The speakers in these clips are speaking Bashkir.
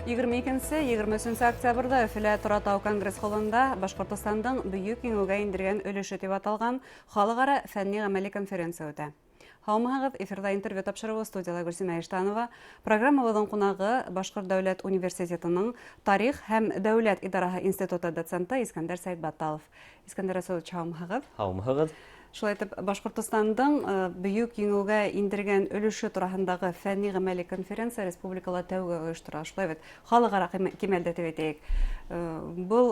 22-23 октябрҙә Өфөлә Торатау конгресс-холында Башҡортостандың Бөйөк Еңеүгә индергән өлөшө тип аталған халыҡ-ара фәнни-ғәмәли конференция үтә. Һаумыһығыҙ, эфирҙа интервью тапшырыуы, студияла Гөлсимә Иштанова. Программабыҙҙың ҡунағы Башҡорт дәүләт университетының тарих һәм дәүләт идараһы институты доценты Искәндәр Сәйетбатталов. Искәндәр Расулович, һаумыһығыҙ. Һаумыһығыҙ. Шулай итеп, Башҡортостандың Бөйөк Еңеүгә индергән өлөшө тураһындағы фәнни-ғәмәли конференция республикала тәүге ойошторола. Шулай бит, халыҡ-ара кимәлдә тип әйтәйек. Был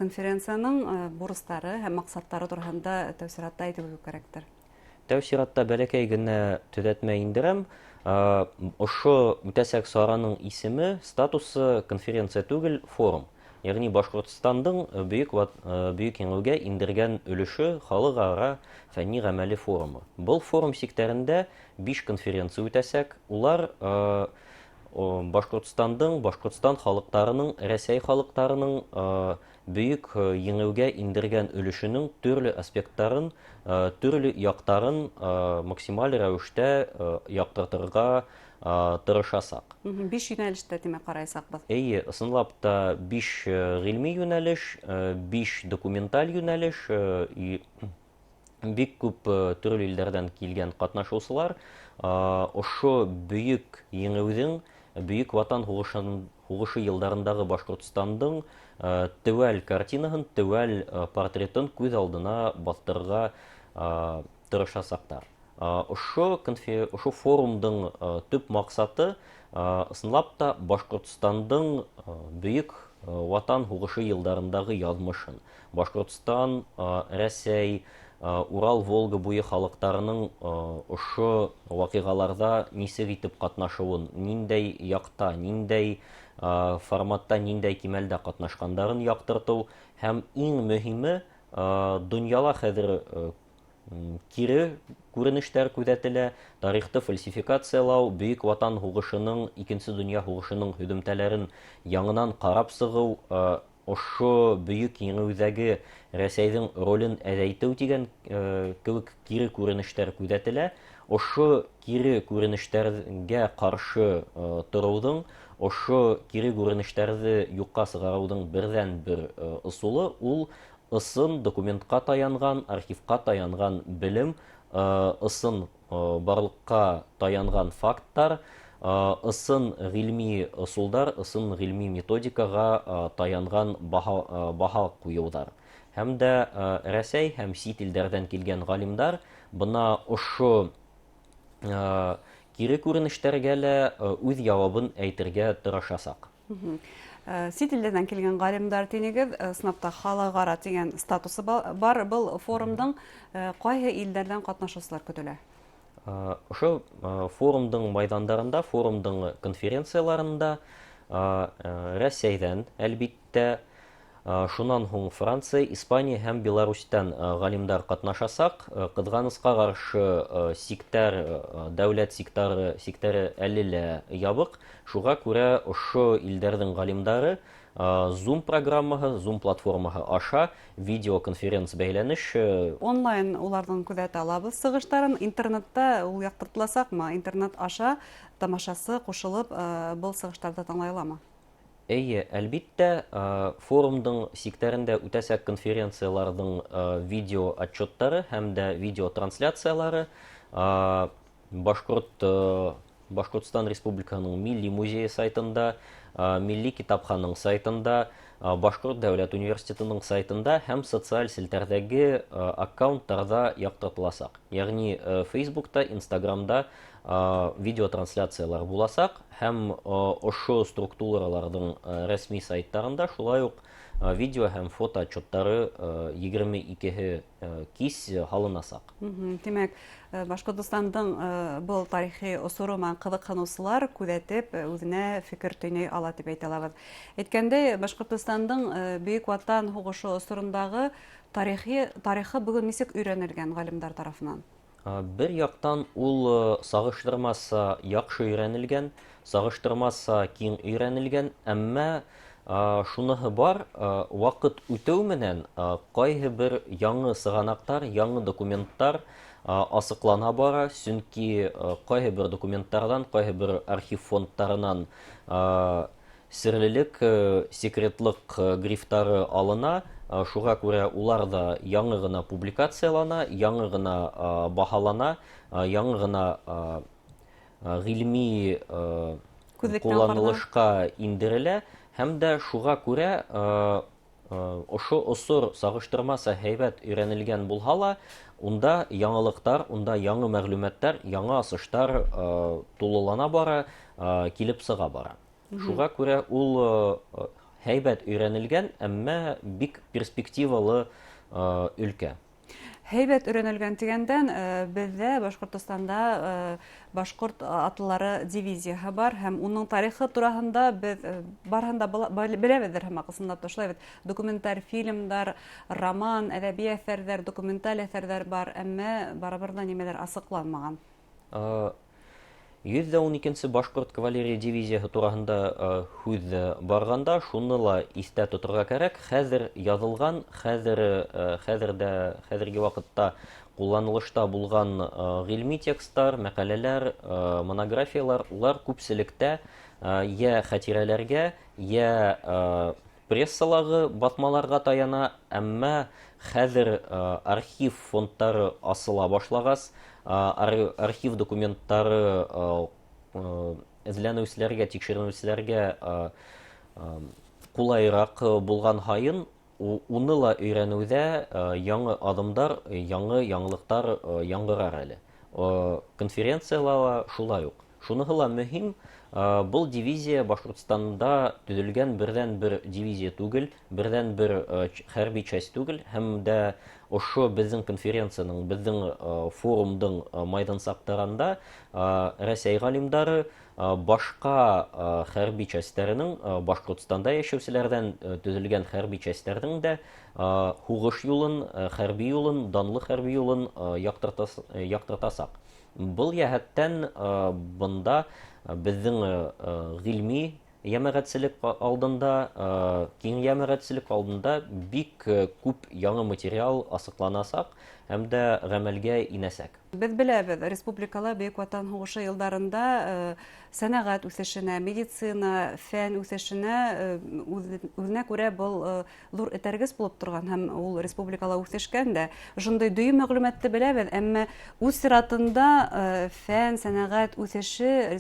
конференцияның бурыстары һәм маҡсаттары тураһында тәү сиратта әйтеп үтеү кәрәктер. Тәү сиратта бәләкәй генә төҙәтмә индерәм. Ошо үтәсәк сараның исеме, статусы конференция түгел, форум. Ягъни Башкортстандың Бөек Бөек Еңеүгә индергән өлеше халыкара фәнни-гамәли форумы. Был форум сиктәрендә биш конференция үтәсәк. Улар Башкортстандың, Башкортстан халыктарының, Рәсәй халыктарының Бөек Еңеүгә индергән өлешенең төрле аспекттарын, төрле яктарын максималь рәвештә яктыртырга тырышасак. Биш юнәлештә, димәк, караясакбыз. Әйе, ысынлап та биш гыйльми юнәлеш, биш документаль юнәлеш, бик күп төрле илдәрдән килгән катнашучылар ошо Бөек Еңеүҙең, Бөек Ватан һуғышы йылдарындағы Башҡортостандың теүәл картинаһын, теүәл портретын күҙ алдына баҫтырырға тырышасаҡтар. Ошо ошо форумдың төп маҡсаты ысынлап та Башҡортостандың Бөйөк Ватан һуғышы йылдарындағы яҙмышын, Башҡортостан, Рәсәй, Урал-Волга буйы халыҡтарының ошо ваҡиғаларҙа нисек итеп ҡатнашыуын, ниндәй яҡта, ниндәй форматта, ниндәй кимәлдә ҡатнашҡандарын яҡтыртыу һәм иң мөһиме, донъяла хәҙер кире күренештәр күҙәтелә, тарихты фальсификациялау, Бөйөк Ватан һуғышының, Икенсе донъя һуғышының һөҙөмтәләрен яңынан ҡарап сығыу, ошо Бөйөк Еңеүҙәге Рәсәйҙең ролен әҙәйтеү тигән кеүек кире күренештәр күҙәтелә. Ошо кире күренештәргә ҡаршы тороуҙың, ошо кире күренештәрҙе юҡҡа сығарыуҙың берҙән-бер ысулы ул ысын документҡа таянған, архивҡа таянған белем, ысын барлыҡҡа таянған факттар, ысын ғилми ысулдар, ысын ғилми методикаға таянған баһа, баһа ҡуйыуҙар. Һәм дә Рәсәй һәм сит илдәрҙән килгән ғалимдар бына ошо кире күренештәргә лә үҙ яуабын әйтергә тырышасаҡ. Сит илдәрҙән килгән ғалимдар тинегеҙ, ысынлап та халыҡ-ара тигән статусы бар был форумдың. Ҡайһы илдәрҙән ҡатнашыусылар көтөлә? Ошо форумдың майҙандарында, форумдың конференцияларында Рәсәйҙән, әлбиттә, шунан һуң Франция, Испания һәм Беларусьтан ғалимдар ҡатнашасаҡ. Ҡыҙғанысҡа ҡаршы, сиктәр, дәүләт сиктары, сиктәре әле лә ябыҡ. Шуға күрә ошо илдәрҙең ғалимдары Zoom программаһы, Zoom платформаһы аша видеоконференц бәйләнеш. Онлайн уларҙың күҙәтә алабыҙ сығыштарын. Интернетта ул яҡтыртыласаҡмы? Интернет аша тамашасы ҡушылып был сығыштарҙы тыңлай аламы? Эйе, әлбиттә, форумдың сиктәрендә үтәсәк конференцияларҙың видео отчеттары һәм дә видеотрансляциялары Башҡорт Башҡортостан Республикаһының Милли музейы сайтында, Милли китапханың сайтында, Башҡорт дәүләт университетының сайтында һәм социаль селтәрҙәге аккаунттарҙа яҡтыртыласаҡ. Йәғни Фейсбукта, Инстаграмда видеотрансляциялар буласаҡ һәм ошо структураларҙың рәсми сайттарында шулай уҡ видео һәм фото отчеттары 22-һе кис һалынасаҡ. Тимәк, Башҡортостандың был тарихи осоро менән ҡыҙыҡһыныусылар күҙәтеп, үҙенә фекер төйнәй ала тип әйтә алабыҙ. Әйткәндәй, Башҡортостандың Бөйөк Ватан һуғышы осорондағы тарихи тарихы бөгөн нисек өйрәнелгән ғалимдар тарафынан? Бер яҡтан ул сағыштырмаса яҡшы өйрәнелгән, сағыштырмаса киң өйрәнелгән, әмма шуныһы бар, ваҡыт үтеү менән ҡайһы бер яңы сығанаҡтар, яңы документтар асыҡлана бара, сөнки ҡайһы бер документтарҙан, ҡайһы бер архив фондтарынан. Серлелек, секретлыҡ грифтары алына, шуға күрә улар да яңы ғына публикациялана, яңы ғына баһалана, яңы ғына ғилми ҡулланылышҡа индерелә, һәм дә шуға күрә ошо осор сағыштырмаса һәйбәт өйрәнелгән булһа ла, унда яңылыҡтар, унда яңы мәғлүмәттәр, яңы асыштар тулылана бара, килеп сыға бара. Шуға күрә ул һәйбәт өйрәнелгән, әммә бик перспективалы өлкә. Һәйбәт өйрәнелгән тигәндән, беҙҙә Башҡортостанда башҡорт атлылары дивизияһы бар, һәм уның тарихы тураһында беҙ барыһын да беләбеҙҙер һымаҡ, ысынлап та шулай бит. Документаль фильмдар, роман, әҙәби әҫәрҙәр, документаль әҫәрҙәр бар, әммә барыбер ҙә нимәлер асыҡланмаған. 112-нсе башҡорт кавалерия дивизияһы тураһында һүҙ барғанда, шуны ла иҫтә тоторға кәрәк. Хәҙер яҙылған, хәҙерге ваҡытта ҡулланылышта булған ғилми тексттар, мәҡәләләр, монографиялар, улар күпселектә йә хәтирәләргә, йә прессалағы баҫмаларға таяна, әммә хәҙер архив фондтары асыла башлағас, архив документтары эҙләнеүселәргә, тикшеренеүселәргә ҡулайыраҡ булған һайын, уны ла өйрәнеүҙә яңы аҙымдар, яңы яңылыҡтар яңғырар әле. Конференцияла ла шулай уҡ. Шуныһы ла мөһим, был дивизия Башҡортостанда төҙөлгән берҙән-бер дивизия түгел, берҙән-бер хәрби часть түгел, һәм дә ошо беҙҙең конференцияның, беҙҙең форумдың майҙансаҡтарында Рәсәй ғалимдары, башҡа хәрби частьтәренең, Башҡортостанда йәшәүселәрҙән төҙөлгән хәрби частьтәрҙең дә һуғыш юлын, хәрби юлын, данлы хәрби юлын яҡтыртасаҡ. Был йәһәттән бында беҙҙең ғилми йәмәғәтселек алдында, киң йәмәғәтселек алдында бик күп яңы материал асыҡланасаҡ һәм дә ғәмәлгә инәсәк. Беҙ беләбеҙ, республикала Бөйөк Ватан һуғышы йылдарында сәнәғәт үҫешенә, медицина, фән үҫешенә үҙенә күрә был ҙур этәргес булып торған, һәм ул республикала үҫешкән дә. Ошондай дөйөм мәғлүмәтте беләбеҙ, әммә үҙ сиратында фән, сәнәғәт үҫеше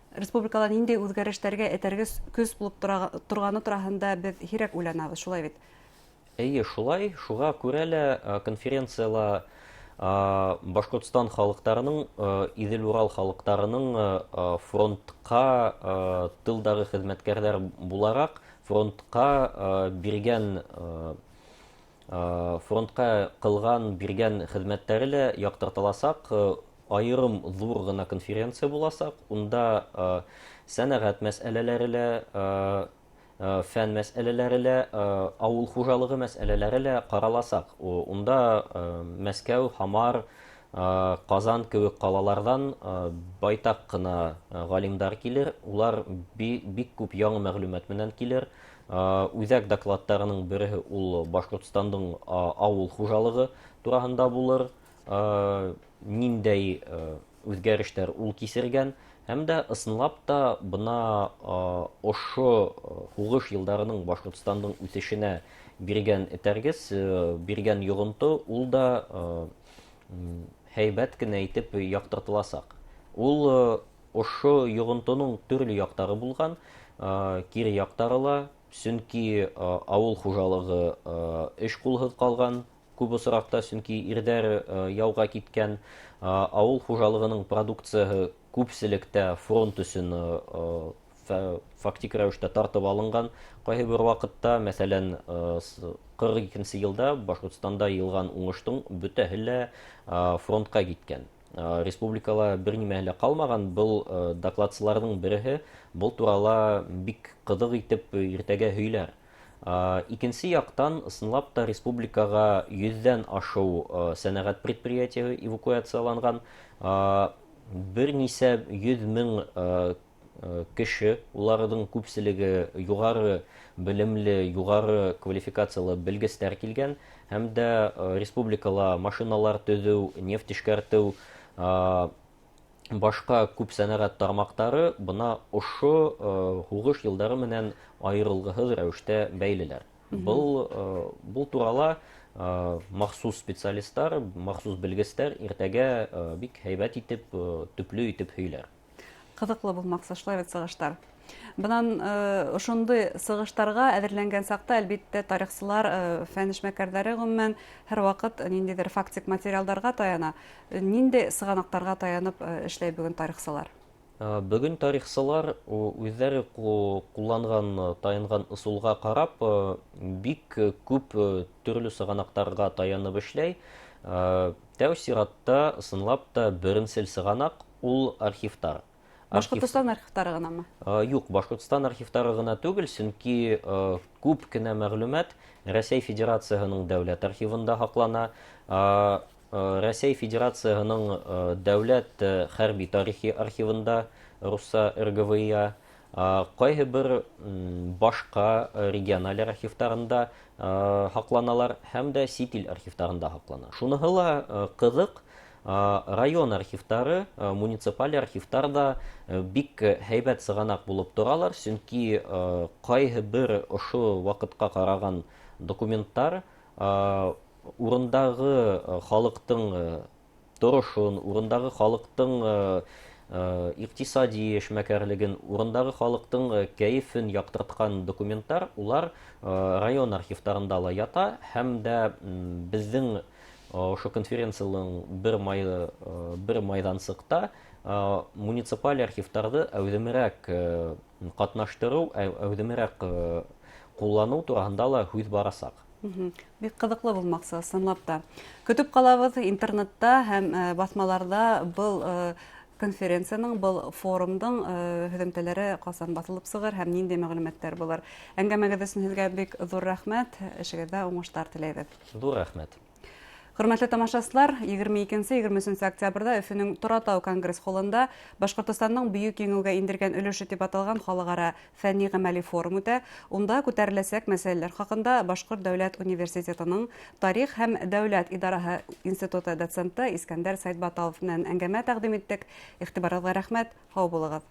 республикала ниндәй үҙгәрештәргә этәргес көс булып торғаны тураһында беҙ һирәк уйланабыҙ, шулай бит? Эйе, шулай. Шуға күрә лә конференцияла Башҡортостан халыҡтарының, Иҙел-Урал халыҡтарының фронтҡа тылдағы хеҙмәткәрҙәр булараҡ фронтҡа биргән, фронтҡа ҡылған, биргән хеҙмәттәре лә яҡтыртыласаҡ. Айырым ҙур ғына конференция буласаҡ. Унда сәнәғәт мәсьәләләре лә, фән мәсьәләләре лә, ауыл хужалығы мәсьәләләре лә ҡараласаҡ. Унда Мәскәү, Һамар, Ҡазан кеүек ҡалаларҙан байтаҡ ҡына ғалимдар килер. Улар бик күп яңы мәғлүмәт менән килер. Үҙәк докладтарының береһе ул Башҡортостандың ауыл хужалығы тураһында булыр. Ниндәй үҙгәрештәр ул кисергән, һәм дә ысынлап та бына ошо һуғыш йылдарының Башҡортостандың үҫешенә биргән этәргес, биргән йоғонто ул да һәйбәт кенә итеп яҡтыртыласаҡ. Ул ошо йоғонтоноң төрлө яҡтары булған, кире яҡтары ла, сөнки ауыл хужалығы эш ҡулһыҙ ҡалған күп осраҡта, сөнки ирҙәр яуға киткән, ауыл хужалығының продукцияһы күпселектә фронт өсөн фактик рәүештә тартып алынған ҡайһы бер ваҡытта, мәҫәлән, 42-нсе йылда Башҡортостанда йыйылған уңыштың бөтәһе лә фронтҡа киткән. Республикала бер нимәһе лә ҡалмаған. Был докладсыларҙың береһе был турала бик ҡыҙыҡ итеп иртәгә һөйләр. Икенсе яҡтан, ысынлап та республикаға 100-дән ашыу сәнәғәт предприятиеһы эвакуацияланған, бер нисә йөҙ мең кеше, уларҙың күпселеге юғары белемле, юғары квалификациялы белгестәр килгән, һәм дә республикала машиналар төҙөү, нефть эшкәртеү, Башҡа күп сәнәғәт тармаҡтары бына ошо һуғыш йылдары менән айырылғыһыҙ рәүештә бәйлеләр. Был турала махсус специалисттар, махсус белгестәр иртәгә бик һәйбәт итеп, төплө итеп һөйләр. Ҡыҙыҡлы булмаҡсы шулай бит сығыштар. Бынан ошондай сығыштарға әҙерләнгән саҡта, әлбиттә, тарихсылар, фән эшмәкәрҙәре ғөмүмән һәр ваҡыт ниндәйҙер фактик материалдарға таяна. Ниндәй сығанаҡтарға таянып эшләй бөгөн тарихсылар? Бөгөн тарихсылар үҙҙәре ҡулланған, таянған ысулға ҡарап, бик күп төрлө сығанаҡтарға таянып эшләй. Тәү сиратта, ысынлап та, беренсел сығанаҡ ул архивтар. Башҡортостан архивтары ғынамы? Юҡ, Башҡортостан архивтары ғына түгел, сөнки күп кенә мәғлүмәт Рәсәй Федерацияһының дәүләт архивында һаҡлана. Рәсәй Федерацияһының дәүләт хәрби тарихи архивында, русса РГВИА, ҡайһы бер башҡа региональ архивтарында һаҡланалар һәм дә сит ил архивтарында һаҡлана. Шуныһы ла ҡыҙыҡ, район архивтары, муниципаль архивтар да бик һәйбәт сығанаҡ булып торалар, сөнки ҡайһы бер ошо ваҡытҡа ҡараған документтар урындағы халыҡтың торошон, урындағы халыҡтың иҡтисади эшмәкәрлеген, урындағы халыҡтың кәйефен яҡтыртҡан документтар улар район архивтарында ла ята, һәм дә беҙҙең ошо конференцияның бер майҙансыҡта муниципаль архивтарҙы әүҙемерәк ҡатнаштырыу, әүҙемерәк ҡулланыу тураһында ла һүҙ барасаҡ. Бик ҡыҙыҡлы булмаҡсы, ысынлап та. Көтөп ҡалабыҙ интернетта һәм баҫмаларҙа был конференцияның, был форумдың һөҙөмтәләре ҡасан баҫылып сығыр һәм ниндәй мәғлүмәттәр булыр. Әңгәмәгеҙ өсөн һеҙгә бик ҙур рәхмәт, эшегеҙҙә уңыштар теләйбеҙ. Ҙур рәхмәт. Хөрмәтле тамашасылар, егерме икенсе, егерме өсөнсө октябрҙә Өфөнөң Торатау конгресс холында Башҡортостандың бөйөк еңеүгә индергән өлөшө тип аталған халыҡ-ара фәнни-ғәмәли форум үтә. Унда күтәреләсәк мәсьәләләр хаҡында Башҡорт дәүләт университетының тарих һәм дәүләт идараһы институты доценты Искәндәр Сәйетбаталов менән әңгәмә тәҡдим иттек. Иғтибарығыҙға рәхмәт, һау булығыҙ.